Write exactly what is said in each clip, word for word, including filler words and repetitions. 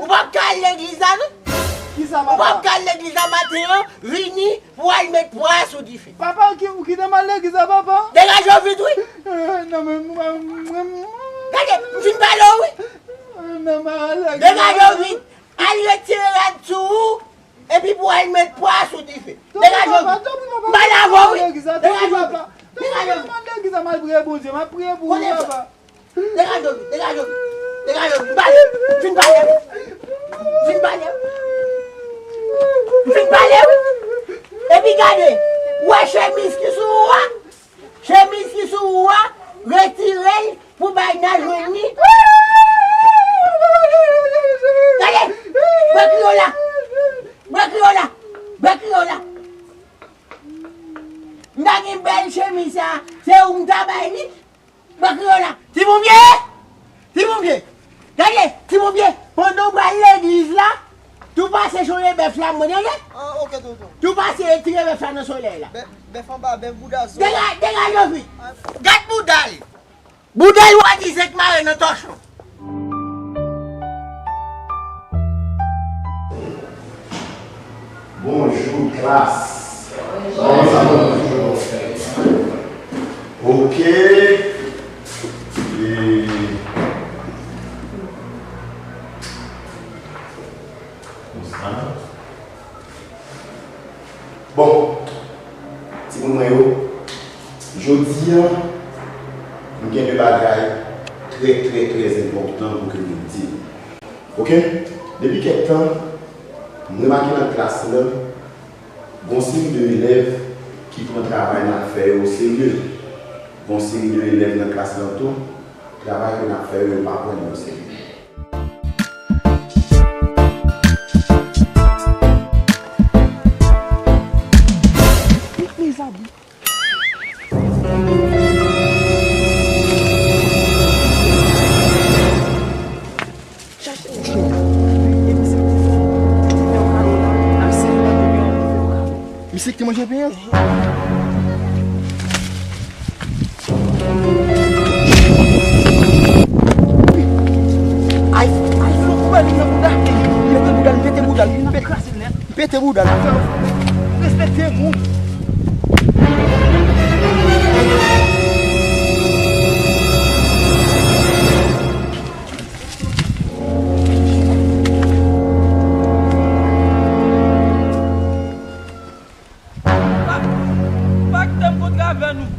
Ou p ap ka al legliz la, non? Kisa, papa? Ou p ap ka al legliz la maten an, vini pou al met pwa sou dife. Papa, ou ki, ou kite m al legliz la, papa? Degaje w vit, wi. Eh, non, men, mwen, mwen, mwen. Gade, m fin pale w, wi. Eh, non, mwen al legliz la. Degaje w vit. Al retire rad sou ou, epi pou al met pwa sou dife. Degaje w vit. M pale avè w, wi. Degaje w vit. Degaje w vit. M al legliz la, m al priye Bondye, m al priye pou ou, papa. Degaje w vit, degaje w vit, degaje w vit. M pale, m fin pale, wi. M fin pale, wi. M fin pale, wi. Epi gade, ou wè chemiz ki sou ou a? Chemiz ki sou ou a, retire l pou bay nan jwenn li. Gade, bwè kriyo la. Bwè kriyo la. Bwè kriyo la. M ta gen bèl chemiz sa, se ou m ta bay li. Bwè kriyo la. Ti Boubye! Ti Boubye! Gade, Ti Boubye, pandan w pral legliz la, tou pase chonje bèf la, mwen tande. Ah, ok, tonton. Tou pase retire bèf la nan solèy la. Bè-, bèf anba, bèf bouda zo. Dega-, degaje w vit. Ah. Gad bouda l. Bouda l wadize k mare nan tòchon. Bonjou, klas. Kòman sa va? Ok. E, konsa. Bon, timoun mwen yo, jodi a, m gen de bagay trè, trè, trè enpòtan pou ke nou di. Ok? Depi kèk tan, m remake nan klas lan, gon seri de elèv ki pran travay n ap fè yo oserye. Gon seri de elèv nan klas lan tou, travay ke n ap fè yo, yo pa pran li oserye. Mezanmi. Chache yon chyen. E misye ki fè, ki fè yon kado la, ap sèvi nan yon kado. Misye ki te manje pen an? Ay, ay, fè yon koube li nan bouda. Pete bouda, pete bouda, pete. Pete bouda l. Respekte moun. Pa, pa kite m kontre avè nou.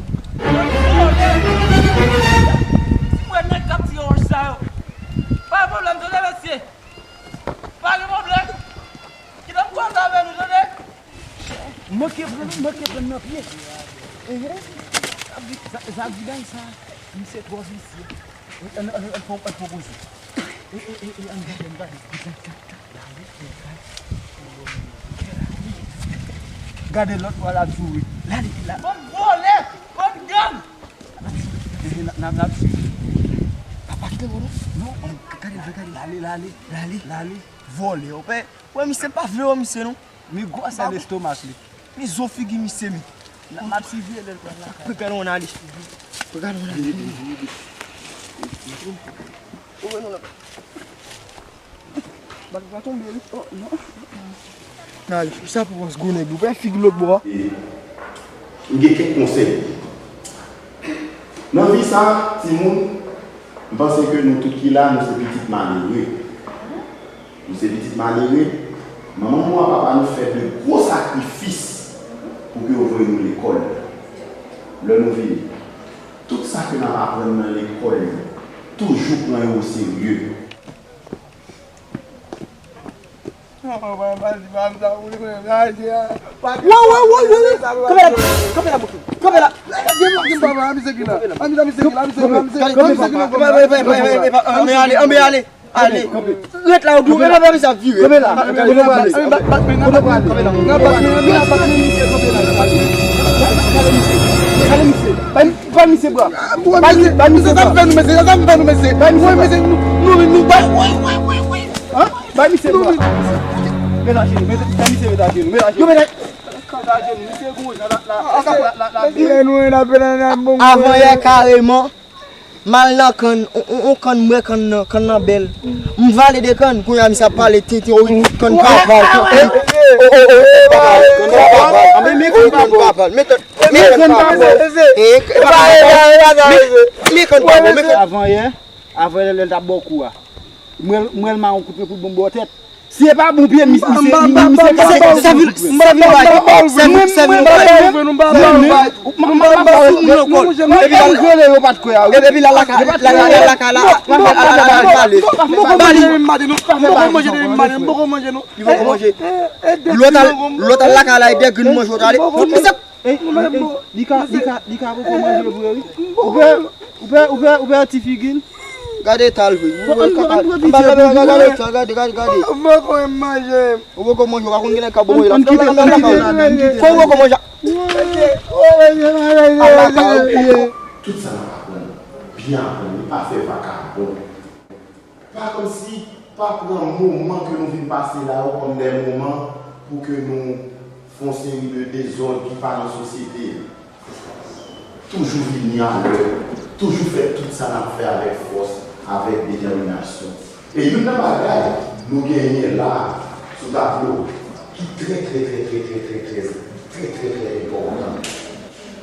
Mwen vòlè. Si m wè nèg k ap tire wòch sa yo, pa gen pwoblèm, tande, mesye. Pa gen pwoblèm. Kite m koze avè nou, tande. Manke pran, manke pran nan pye. Ehe. Sa, sa di bay sa. Misye twò visye. Ann, ann, ann, ann, ann pwopoze. E, e, e, e, ann gade, ann gade. Gade lòt bò la tou wi. Lale, la. Bann vòlè, bann gang. N ap, n ap, n ap swiv. Pa, pa kite non. Non, gade, gade. Lale, lale, lale, lale. Vòlè, w pè. Wè, misye pa vle wè misye non. Mi gwosè lestomak li. Mi zo figi misye mi. N ap, n ap swiv li lè l pral lakay. Pè, gade w nan ale. Gade w nan ale. Ou wè nou la. Bal pa tonbe wi. Oh, non. N ale. Sa pou pòs gwo nèg. Ou pè figi lòt bò a. E, m gen kèk konsèy. Nan vi sa, timoun, m panse ke nou tout ki la, nou se pitit malere. Nou se pitit malere. Manman nou ak papa nou fè de gwo sakrifis pou ke yo voye nou lekòl. Lè nou vini, tout sa ke n ap aprann nan lekòl yo, toujou pran yo oserye. Wo, wo, wo, wo, wo. Kanpe la, kanpe la, kanpe la, bouki. Kanpe la. Gen, gen papa, ann misye ki la. Ann misye ki la, ann misye ki la, ann misye ki la. Ann misye ki la. Ann misye ki la. Ann misye ki la. Ale, ale. Ret la, ou dwe, men papa, misye ap vire. Kanpe la. Kanpe la. Kanpe la. Kanpe la. Kanpe la. Kanpe la. Kanpe la. Kanpe la. Bay misye bra. Bay misye, bay misye bra. Sa fè nou, mesye, sa fè nou, mesye. Bay misye bra. Mesye, nou, nou, nou, bay. Hein? Bay misye bra. Mete ajenou, mete, bay misye mete ajenou, mete ajenou. Yo, mete. Mete ajenou, misye gwo jan la, la, la, la, la. Avanyè kareman, m al nan kann, on, on, on kann, m wè kann nan, kann nan bèl. M vale de kann, kounye a misye ap pale, tenten, wi, kann pa pral, kann, oh, oh, oh, oh, pa pral, kann pa pral. Anben, men kann pa pral, men kann, men kann pa pral. Eh, eh, pa pral. Men, men kann pa pral, men kann. Avanyè, avanyè lè, lè l t ap ba w kou a. M wè l, m wè l mare yon kout men pou l bon bò tèt. Si e pa bon pye, misye, misye, misye ka sèvi, sèvi yon bagay. Sèvi, sèvi yon bagay. Epi la, epi la, lakay la, lakay la, lakay la, pale. Li poko manje. Lòt al, lòt al lakay la, e dègrin manje w t ale. Fout misye. Ey, ey, ey, li ka, li ka, li ka poko manje vre, wi. Ou pè, ou pè, ou pè, ou pè ti figi l? Gade eta l, wi. Ou wè kaka. Gade, gade, gade, gade, gade. Ou poko manje. Ou poko manje, ou pa konn ki nèg k ap bon manje la. Ann kite, ann kite, ann kite. Fò ou poko manje. Tout sa n ap aprann, byen aprann, li pa fè vakabon. Pa kòmsi, pa pran moman ke nou vin pase la yo kòm de moman pou ke nou fè yon seri de dezòd ki pa nan sosyete a. Toujou vini alè, toujou fè tout sa n ap fè avèk fòs, avèk detèminasyon. E youn nan bagay nou genyen la sou tablo ki trè, trè, trè enpòtan,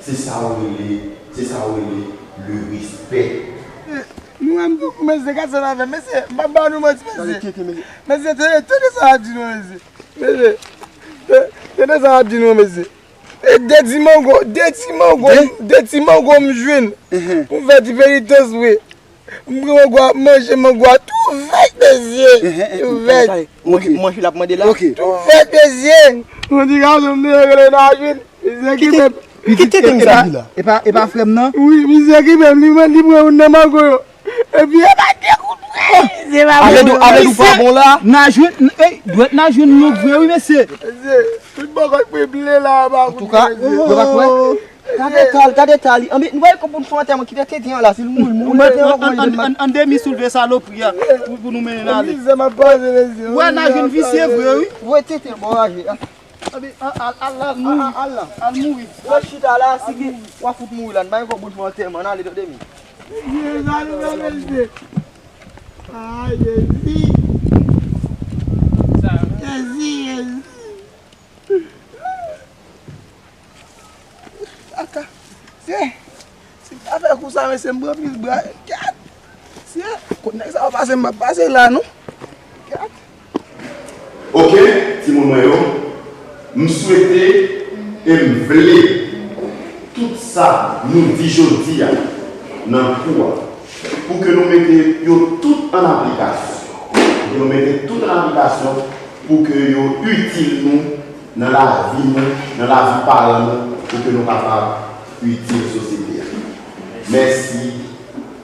se sa yo rele, se sa yo rele le respè. Nou menm, mesye, gad sa n ap fè, mesye, m p ap ba nou manti, mesye. Mesye, tande, tande sa n ap di nou, mesye. Mesye, tande sa n ap di nou, mesye. E de ti mango, de ti mango, de ti mango m jwenn pou m fè ti penitans mwen. M pran mango a, m manje mango a tou vèt, mesye. Tou vèt. Manje l ap mande la. Tou vèt, mesye. Mwen di gason m te rele nan jwenn. Misye ki menm. Kite tèm sa. E pa, e pa frè m nan? Wi, misye ki menm, li mande, li pran youn nan mango yo. Epi e pa de kout prè. Avèk ou, avèk ou pa bon la. N a jwenn, ey, dwèt n a jwenn nou vre wi, mesye. Mesye, tout bagay pe ble la, pa kout prè, mesye. Antouka, yo pa kwè. Gade eta l, gade eta li. Anben, nou pa gen kòb pou n fè antèman, kite tenten an la, si l mouri, l mouri, tenten an kòman li vin mal. Ann demi soulve salopri a pou, pou nou mennen l ale. Mizè m ap pase, mesye. Wè, n a jwenn visye vre wi. Voye tenten bò raje a. Anben, al, al, al, al mouri. Al, al, al la. Al mouri. Yo chita la, si gen, w a fout mouri la, n pa gen kòb pou n fè antèman, n ale tande m. Mesye, sa nou fè, mesye. Ah, Jezi. Jezi, Jezi. Aka. Se, se pa fè kou sa, mesye, m pran plis bra. Gad. Se, kot nèg sa yo pase, m p ap pase la, non. Gad. Oke, timoun mwen yo, m swete e m vle tout sa nou di jodi a nan kou a, pou ke nou mete yo tout an aplikasyon. Pou ke nou mete tout an aplikasyon, pou ke yo itil nou nan lavi nou, nan lavi paran nou, pou ke nou kapab itil sosyete a. Mèsi,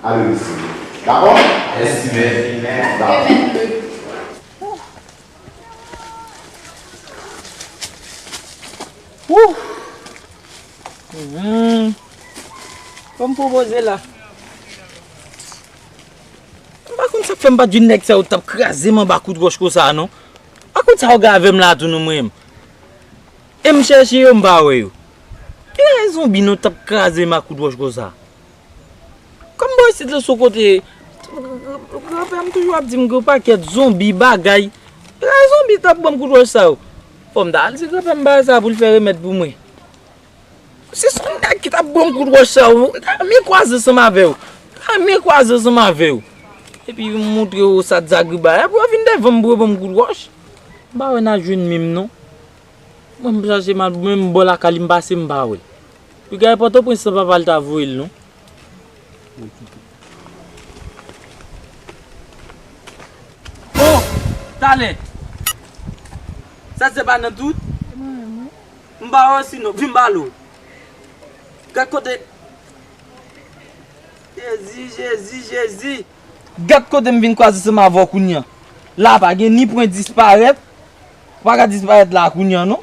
alelouya. Dakò? Mèsi, mèsi, mèsi. Dakò. Wouh! Hmm. Kòm pwopoze la. M pa konn sa k fè m pa t jwenn nèg sa yo t ap kraze m anba kout wòch konsa non. Pa konn sa yo gen avè m la tou non mwen menm. E m chèche yo, m pa wè yo. Ki raye zonbi non t ap kraze m ak kout wòch konsa? Kòm bò isit la sou kote, granpè m toujou ap di m gen yon pakèt zonbi, bagay. Ki raye zonbi t ap ban m kout wòch sa yo? Fò m ta al di granpè m bagay sa pou l fè remèd pou mwen. Si se yon nèg ki t ap ban m kout wòch sa yo, m ta renmen kwaze ansanm avè w. M ta renmen kwaze ansanm avè w. Epi m montre w sa Zagriba ye, pou yo vin devan m pou yo ban m kout wòch. M pa wè n a jwenn menm non. Mwen m chache m al menm bò lakay li m pase m pa wè. Piga e Pòtoprens nan papa l ta voye l non. Oh! Talè! Sa se pa nan tout? M pa wè sinon, vin m pale w. Gad kote. Jezi, Jezi, Jezi. Gad kote m vin kwaze ansanm avè w kounye a. La pa gen ni pwen disparèt. Ou pa ka disparèt la kounye a non.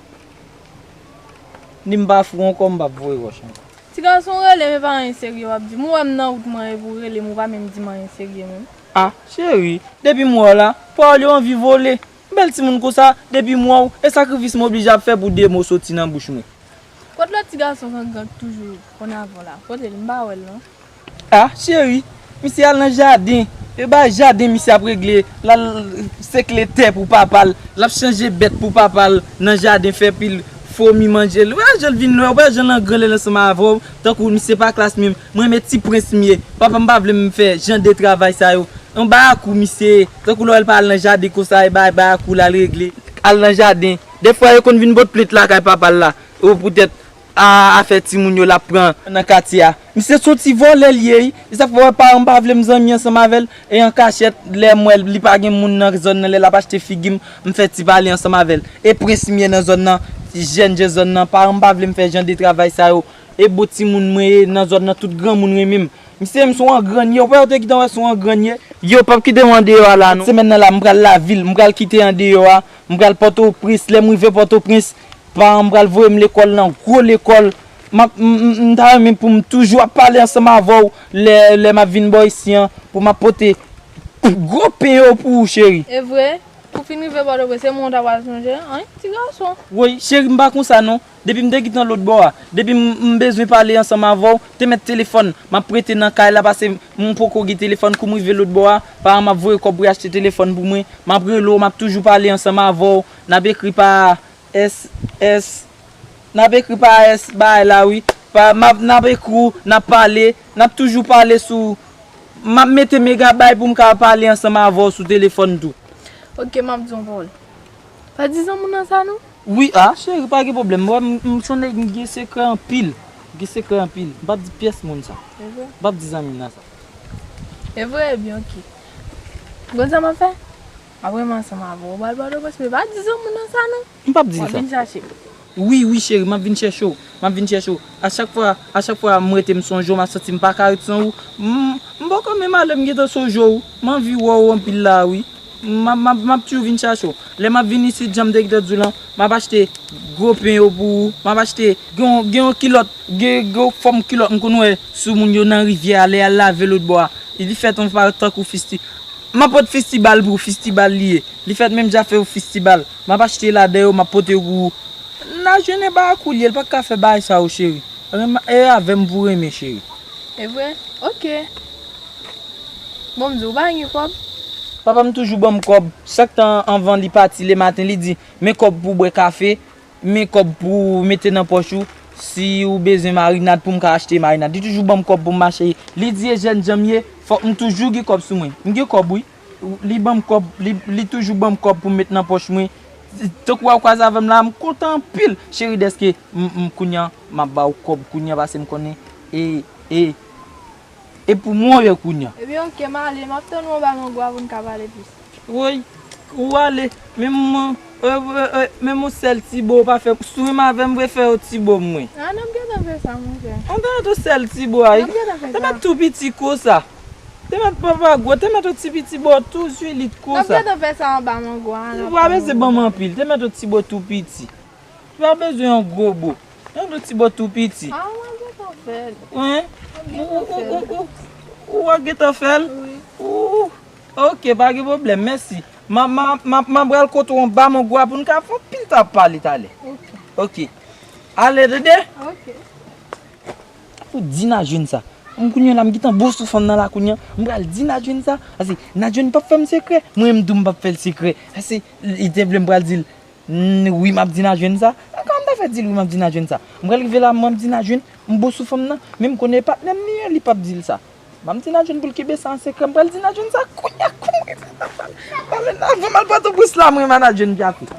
Ni m pa fou ankò, m p ap voye wòch ankò. Ti gason rele m, e pa anyen serye w ap di m. Ou wè m nan wout mwen epi w rele m, ou pa menm di m anyen serye menm. Ah, cheri, depi m wè w la, pawòl yo anvi vole. M bèl timoun konsa, depi m wè w, e sakrifis m oblije ap fè pou de mo soti nan bouch mwen. Kot lòt ti gason grangran k toujou konn avè w la? Kote l? M pa wè l non. Ah, cheri, misye al nan jaden. E bagay jaden misye ap regle. L al sekle tè pou papa l. L ap chanje bèt pou papa l nan jaden, fè pil fomi manje l. Ou wè jan l vin lwen, ou wè jan l angranle l ansanm avè w. Tankou misye pa klas menm. Mwen, men ti prens m ye. Papa m pa vle m fè jan de travay sa yo. Yon bayakou misye ye. Tankou lè w wè l pa al nan jaden konsa, e bay bayakou l al regle. Al nan jaden. Defwa, yo konn vin pot plent lakay papa l la. Ou poutèt a, afè timoun yo l ap pran nan katye a. Misye se yon ti vòlè l ye, wi. E sa k fè w wè paran m pa vle m zanmi ansanm avè l. E an kachèt, lè m wè l, li pa gen moun nan zòn nan, lè l ap achte figi m, m fè ti pale ansanm avè l. E prens m ye nan zòn nan, jèn jèn zòn nan, paran m pa vle m fè jan de travay sa yo. E bon timoun mwen ye nan zòn nan, tout granmoun renmen m. Misye menm se yon angrann ye, ou pa wè yo te gentan wè se yon angrann ye. Yo p ap kite m andeyò a la non. Semèn nan la, m pral lavil, m pral kite andeyò a, m pral Pòtoprens. Lè m rive Pòtoprens, paran m pral voye m lekòl nan gwo lekòl. M ap, m, m, m ta renmen pou m toujou ap pale ansanm avè w lè, lè m ap vin bò isi an, pou m ap pote gwo pen yo pou ou, cheri. E vre? Ou fin rive Pòtoprens, se mwen w ta pral sonje, en, ti gason? Woy, cheri, m pa konsa non. Depi m te gentan lòt bò a, depi m, m bezwen pale ansanm avè w, te mèt telefòn, m ap prete nan kay la, paske m poko gen telefòn. Kou m rive lòt bò a, paran m ap voye kòb pou y achte telefòn pou mwen, m ap rele w, m ap toujou pale ansanm avè w, n ap ekri pa S S. N ap ekri pa S bagay la wi. Pa, m ap, n ap ekri w, n ap pale, n ap toujou pale sou, m ap mete megabay pou m ka pale ansanm avè w sou telefòn tou. Ok, m ap di yon pawòl. Pa di zanmi w nan sa non. Wi, ah, cheri, pa gen pwoblèm. Mwen, m, m konnen m gen sekrè anpil. M gen sekrè anpil. M p ap di pyès moun sa. E vre? M p ap di zanmi m nan sa. E vre? Ebyen, ok. Gon sa m ap fè? M ap renmen ansanm avè w. W pral Pòtoprens, men pa di zanmi w nan sa non. M p ap di l sa. W ap vin chache m. Wi, wi, cheri, m ap vin chèche w. M ap vin chèche w. A chak fwa, a chak fwa m rete m sonje w, m ap santi m pa ka ret san ou. M, m poko menm ale m gentan sonje w. M anvi wè w anpil la, wi. M ap, m ap, m ap toujou vin chache w. Lè m ap vin isit, jan m te gentan di w lan, m ap achte gwo pen yo pou ou. M ap achte, gen yon, gen yon kilòt, gen, gen yon fòm kilòt m konn wè sou moun yo nan rivyè a, lè y al lave lòt bò a. Li fèt yon pa tankou fisti. M ap pot fistibal pou ou, fistibal li ye. Li fèt menm jan avè yon fistibal. M ap achte ladan yo, m ap pote pou ou. N a jwenn e ba koulye, l pa ka fè bagay sa yo, cheri. Renmen, e avè m pou renmen, cheri. E vre? Ok. Bon, m di w, ou pa gen kòb? Papa m toujou ban m kòb. Chak tan anvan li pati lematen, li di, men kòb pou w bwè kafe, men kòb pou w mete nan pòch ou, si w bezwen marinad pou m ka achte marinad. Li toujou ban m kòb pou m mache. Li di e jèn jan m ye, fòk m toujou gen kòb sou mwen. M gen kòb, wi. Li ban m kòb, li, li toujou ban m kòb pou m met nan pòch mwen. Tankou w ap kwaze avè m la, m kontan anpil, cheri, dèske m, m, kounye a, m ap ba w kòb kounye a, paske m konnen e, e, e pou mwen w ye kounye a. Ebyen, ok, m ale, m ap tann ou anba mango a pou n ka pale plis. Woy, ou ale, men mwen, e, e, e, men yon sèl ti bo w pa fè, si w renmen avè m, vre fè yon ti bo mwen. A, n ap gentan fè sa, monchè. An, te mèt yon sèl ti bo a. N ap gentan fè sa. Te mèt tou piti konsa. Te mèt papa gwo, te mèt yon ti piti bo tou zwilit konsa. N ap gentan fè sa anba mango a, n ap fè mango a. Ou pa bezwen ban m anpil, te mèt yon ti bo tou piti. Ou pa bezwen yon gwo bo. Te mèt yon ti bo tou piti. A, w ap gentan fè l. Wi. W ap gentan fè l. Ou, ou, ou, ou, ou, ou, ou, ou, ok, pa gen pwoblèm, mèsi. M a, m a, m a, m a pral kote w anba mango a pou n ka fè anpil tan ap pale talè. Ok. Ok. Ale, tande? Ok. Pou di Najwenn sa. M kounye a la, m gentan bo sou fanm nan la kounye a. M pral di Najwenn sa. Paske Najwenn p ap fè m sekrè. Mwen menm tou m p ap fè l sekrè. Paske li te vle m pral di l, n-, wi, m ap di Najwenn sa. Kòman m ta fè di l wi, m ap di Najwenn sa? M pral rive la, m ap di Najwenn, m bo sou fanm nan. Men m konnen e patnè m li ye, li p ap di l sa. M ap di Najwenn pou l kenbe sa an sekrè. M pral di Najwenn sa kounye a, kounye a. Pale nan, avan m al Pòtoprens la, m renmen Najwenn pyakou.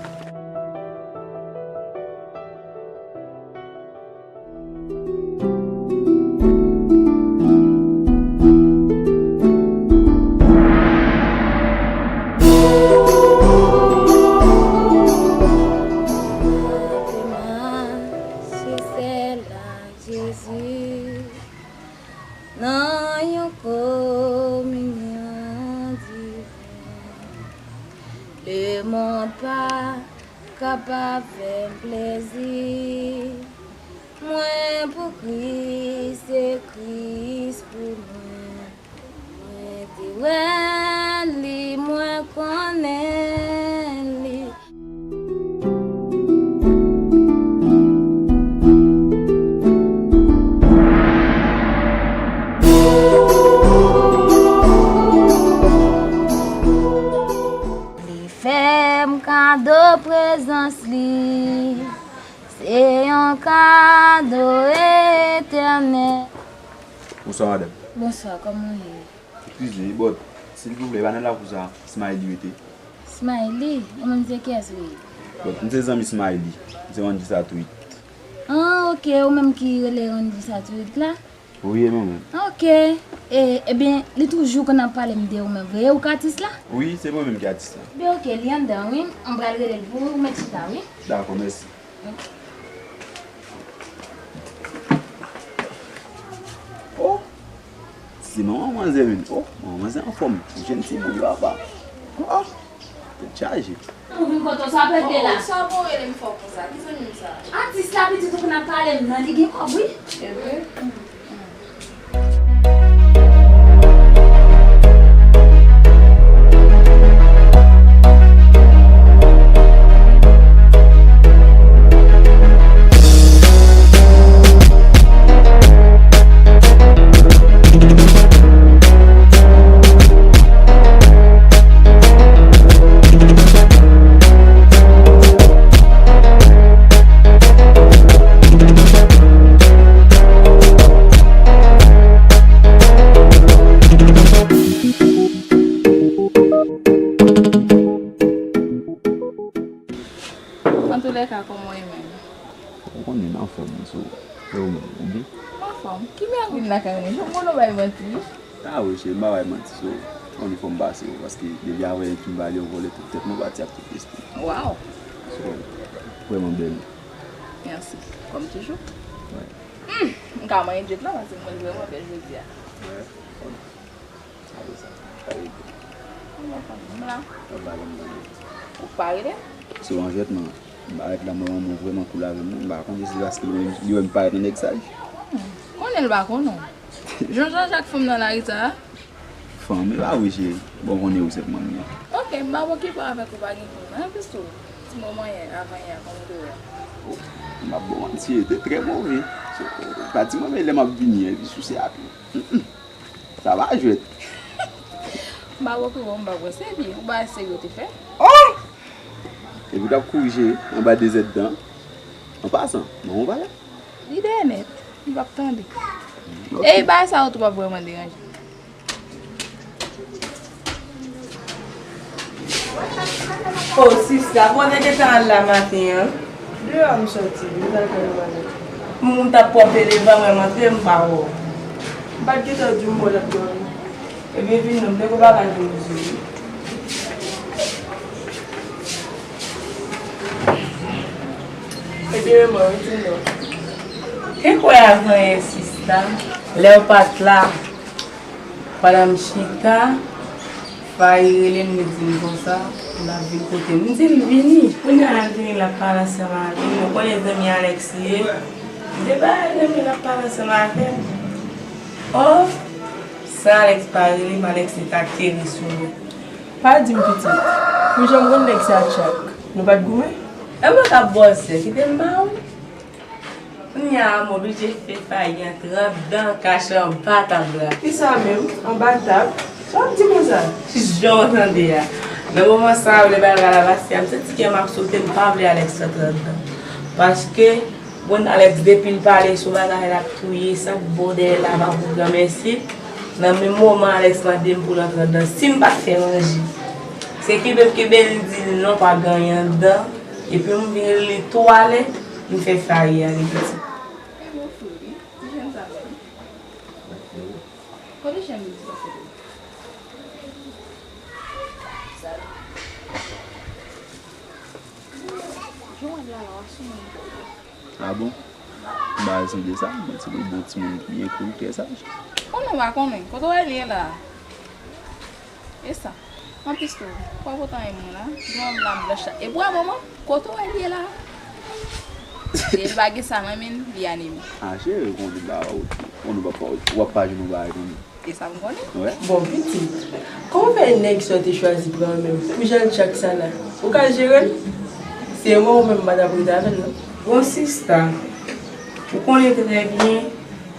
Lemonn pa kapab fè m plezi. Mwen pou Kris, se Kris pou mwen. Mwen te wè li, mwen konnen li. Li fè m kado prezans li. Se yon kado etènèl. Bonswa, madanm. Bonswa, kòman w ye? Eskize, but, silvouplè, pa nan lakou sa a Smiley rete? Smiley? Ou menm se kiyès ou ye? But, m se zanmi Smiley. M se Randy Satwit. Ah, ok, ou menm ki rele Randy Satwit la? Wi, e mwen menm. Ok. E, ebyen, li toujou konn ap pale m de ou menm, vre? Ou k atis la? Wi, se mwen menm ki atis la. Ebyen, ok, li anndan, wi. M pral rele l pou ou, ou mèt chita, wi. Dakò, mèsi. Oh! Se manman manzè menm. Oh, manman manzè anfòm. Jèn timoun yo apa. Oh! Tèt chaje. Ou vin kote w, sa w ap regle la? Oh, sa bon rele m fò konsa? Ki zanmi m sa? Atis la pitit ou konn ap pale m nan, li gen kòb, wi. Evre? Antoulèka, kòman w ye menm? Ou konnen m anfòm, so, e ou menm, ou byen? M anfòm. Ki byen vin lakay mwen? Jan w konnen w bay manti. A wi, cheri, m pa bay manti, so, ou konnen fò m pase yo, paske depi avè Kimberly ou vòlè tout tèt mwen pati ak tout lespri. Waw! So, vrèman bèl. Mèsi. Kòm toujou. Wi. Hmm, m ka manyen djèt la, paske mwen vrèman bèl jodi a. Wi. Apre sa, pa rete. M la. Papa, lè m tande. Ou pa rele? Se yon jwèt, man. M pa rete la, mwen, mwen vrèman cool avè m, non. M pa konn si se paske li wè m, li wè m parèt nan nèg saj. Hmm. Konnen l pa konnen w. Jan Jean Jacques fè m nan lari sa a. Fanm, e pa vre, cheri. Bon, konnen ou se manmi an. Ok, m pa okipe avèk ou, pa gen pwoblèm. Anplis tou, ti moman yè, avan yè, kòman w te wè? Oh, m ap bon manti, te trè move. So, pa di mwen, men lè m ap vini, epi souse ak li. Mm, mm. Sa pa jwèt. M pa poko wè w, m pa kwè se li. Yon bagay serye w te fè. Oh! Epi w t ap kouri cheri anba de zèdtan. An pasan, ban m yon valè. Li dèyè nèt. Li p ap tande. Ok. E bagay sa yo tou p ap vrèman deranje m. O, sista, kote w gentan al la maten an? Deyò m soti, m t al fè yon bagay. M t ap pwòpte devan, mwen m antre, m pa wè w. M pa t gentan di w m wè w t ap dòmi. Ebyen, vin non, m te gon bagay pou m di w. Ebyen, mwen, wi, di m non. Te kwè avan yè, sista, lè w pa t la, pandan m chita, Faye rele m, li di m konsa, l ap vin kote m. M di l vini. Kounye a l vini, l ap pale ansanm avè m. Ou konnen zanmi Alex li ye. M di, ba, zanmi l ap pale ansanm avè m. Oh, san Alex pa rele m, Alex li t ateri sou mwen. Pa di m pitit, pou jan m konn nèg sa tchak, nou pa t goumen? E mwen k ap bòse, kite m ba ou. Kounye a, m oblije fè Faye an trant dan kache anba tab la. Kisa menm? Anba tab? Sa w ap di konsa? Jan w tande a. Nan moman sa a, lè bagay la pase a, m santi kè m ap sote, m pa vle Alex fè trant dan. Paske, bon, Alex, depi l pale sou bagay la, ap touye, sa k bon dèyè l la, pa pou granmèsi. Nan menm moman, Alex mande m pou l antre anndan. Si m pa t fè manje, se kenbe m kenbe l, m di l non, pa gen anyen anndan. Epi m vin li twale, m fè Faye ale piti. Kote chèmiz ou pase? Jan w ap la la, w ap sou mwen. A bon? M pa sonje sa, mwen se yon bon timoun ki byen cool, trè saj. Konnen w pa konnen, kote w wè l ye la? E sa? Anplis tou, pa pote anyen mwen la. Dwòm la blanch la. E bwa manman, kote w wè l ye la? E l pa gen sa nan men l, li anemi. A cheri, konnen ba ou, konnen w ap pa, w ap pa jwenn yon bagay konnen. E sa m konnen. Wè. Bon, pitit, kòman fè nèg sa w te chwazi pran an menm pou jan l tchak sa la? Ou ka jere l? Se mwen ou menm m pa t ap rete avè l non. Bon, sista, ou konnen trè byen,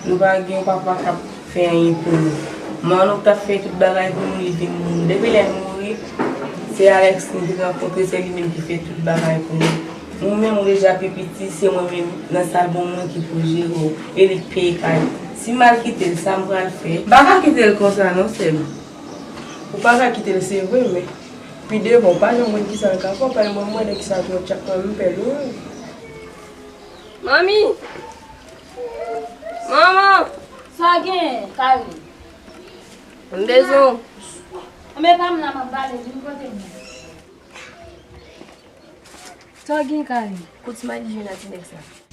nou pa gen yon papa k ap fè anyen pou nou. Manman nou k t ap fè tout bagay pou nou, li vin mouri. Depi lè l mouri, se Alex nou te rankontre, se li menm ki fè tout bagay pou nou. Ou menm ou deja pi piti, se mwen menm nan sa bon mwen ki pou jere w, e li k peye kay. Si m al kite l, sa m pral fè? M pa ka kite l konsa non, sè m. Ou pa ka kite l, se vre, men pi devan, ou pa janm konn kisa l ka fè, paske mwen, mwen, nèg sa twò tchak mwen, m pè l wi. Manmi! Manman! Sa gen, Kari? M bezwen w. Anben pa m la, m ap pale, vin kote m. Sa gen, Kari? Kote Madi jwenn ak ti nèg sa?